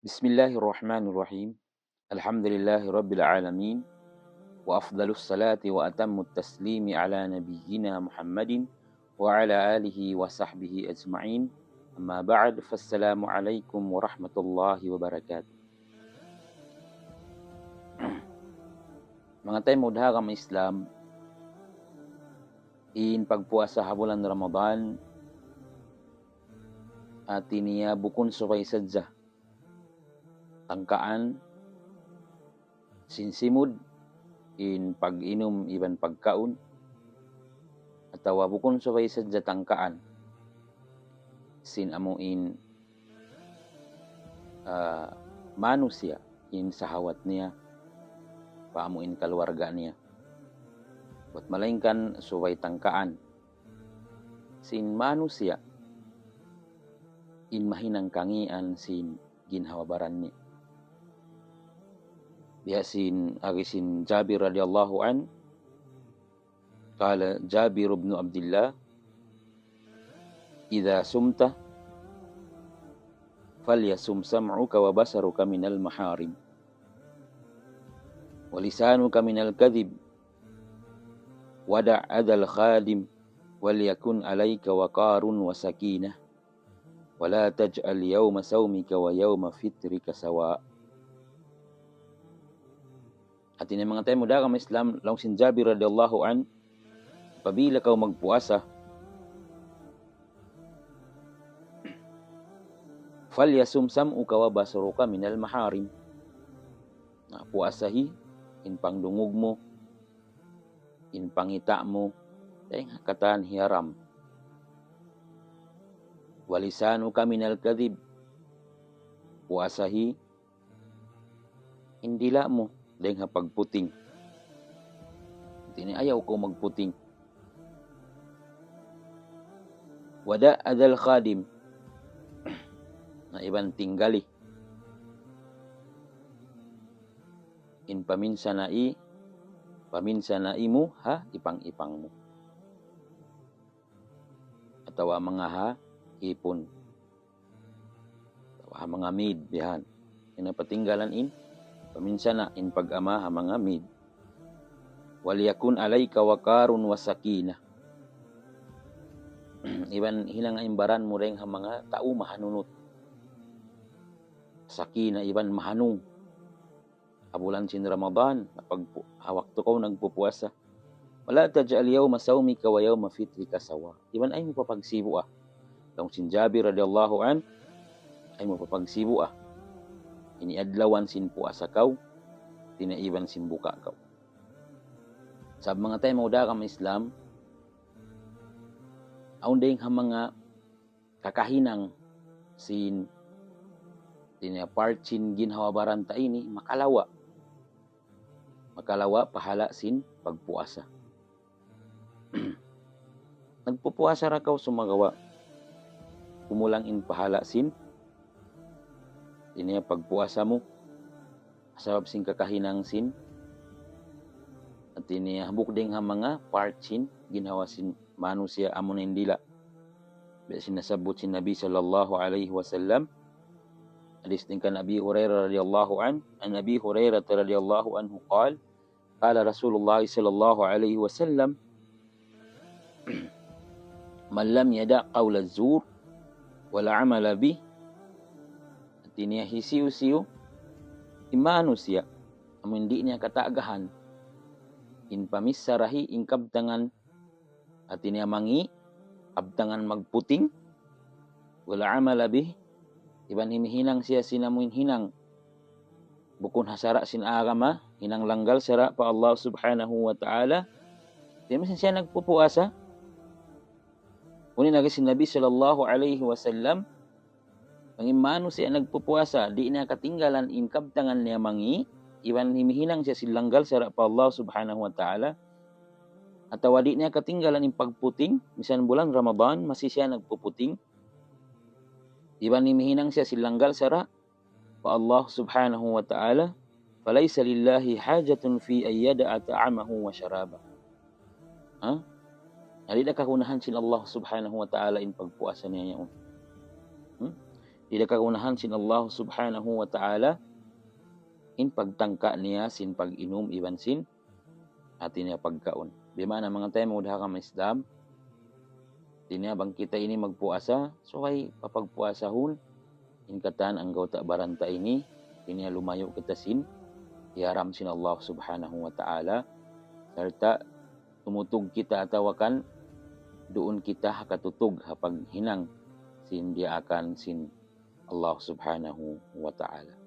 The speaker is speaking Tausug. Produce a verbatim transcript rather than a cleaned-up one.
بسم الله الرحمن الرحيم. الحمد لله رب العالمين، وأفضل الصلاة وأتم التسليم على نبينا محمد وعلى آله وصحبه أجمعين. أما بعد، فالسلام عليكم ورحمة الله وبركاته. Manga taymanghud ha agama Islam, in pagpuasa ha bulan Ramadan, hati niya bukun subay sadja tangkaan sin simud in pag-inum iban pagkaun, atawa bukun subay sadja tangkaan sin amu in, ah, manusiya' in sahawat niya, pa amu in kaluwarga niya. Bat malaingkan subay tangkaan sin manusiya' in mahinang kangīan sin ginhawa-baran niya. Biya' sin agi sin Jabir radiyallahu anhu, قال جابر بن عبد الله: إذا صمت فليصم سمعك وبصرك من المحارم ولسانك من الكذب ودع أذى الخادم وليكن عليك وقار وسكينة ولا تجعل يوم صومك ويوم فطرك سواء. Hati niya manga taymanghud ha agama Islam, laung sin Jabir radiyallahu anhu, apabila kaw magpuasa, فليصم سمعك وبصرك من المحارم. Na, puasahi in pangdungug mu, in pangita' mu, dayn ha katan hiyaram. ولسانك من الكذب. Puasahi in dila' mu dayn ha pagputing. Hati niya ayaw kaw magputing. ودع أذى الخادم. Na iban tinggali in paminsanai, paminsanai mu ha ipang-ipang mu. Atawa manga ha ipun. Atawa ha manga maid, bihan. Hati niya patinggalan in paminsana' in pag-ama ha manga maid. وليكن عليك وقار وسكينة. Iban hinanga in baran mu dayn ha manga tau mahanunut. Sakinah iban mahanung. Ha bulan sin Ramadan, ha pagpu-, ha waktu kaw nagpupuasa. ولا تجعل يوم صومك ويوم فطرك سواء. Iban ayaw mu papagsibua. Laung sin Jabir radiyallahu anhu, ayaw mu papagsibua in adlawan sin puasa kaw, hati niya iban sin buka kaw. Sabab manga taymanghud ha agama Islam, awn dayn ha manga kakahinang sin, hati niya part sin ginhawa-baran ta ini, makalawa'. Makalawa' pahala' sin pagpuasa. Nagpupuasa ra kaw sumagawa' kumulang in pahala' sin, hati niya pagpuasa mu. Sabab sin kakahinang sin, hati niya hambuuk dayn ha manga part sin ginhawa sin manusiya' amuna in dila'. Biya' sin nasabbut sin Nabi sallallahu alayhi wasallam. Hadis dayn kan Abi Hurairah radiyallahu anhu, عن أبي هريرة رضي الله عنه قال: قال رسول الله صلى الله عليه وسلم: من لم يدع قول الزور والعمل به. Hati niya hisiyu-siyu in manusiya' amun di' niya katagahan in paminsarahi in kabtangan, hati niya mangi', kabtangan magputing, والعمل به, iban himihinang siya sin amun hinang bukun ha sara' sin agama, hinang langgal sara' pa Allah Subhanahu wa Ta'ala, di' misan siya nagpupuasa. Unu in agi sin Nabi sallallahu alayhi wasallam, bang in manusiya' nagpupuasa, di' niya katinggalan in kabtangan niya mangi', iban himihinang siya sin langgal sara' pa Allah Subhanahu wa Ta'ala, atawa di' niya katinggalan in pagputing, misan bulan Ramadan, masi siya nagpuputing, iban himihinang siya sin langgal sara' pa Allah Subhanahu wa Ta'ala, فليس لله حاجة في أن يدع طعامه وشرابه. Ha? Na di' da kagunahan sin Allah Subhanahu wa Ta'ala in pagpuasa niya yaun. Hmm? Di' da kagunahan sin Allah Subhanahu wa Ta'ala in pagtangka niya sin pag-inum iban sin hati niya pagkaun. Di' mana manga taymanghud ha agama Islam, di' niya bang kita ini magpuasa, subay papagpuasahun in katan anggawta' baran ta ini, di' niya lumayu' kita sin hiyaram sin Allah Subhanahu wa Ta'ala, sarta' tumutug kita atawa kan duun kita ha katutug ha paghinang sin diyaakan sin Allah Subhanahu wa Ta'ala.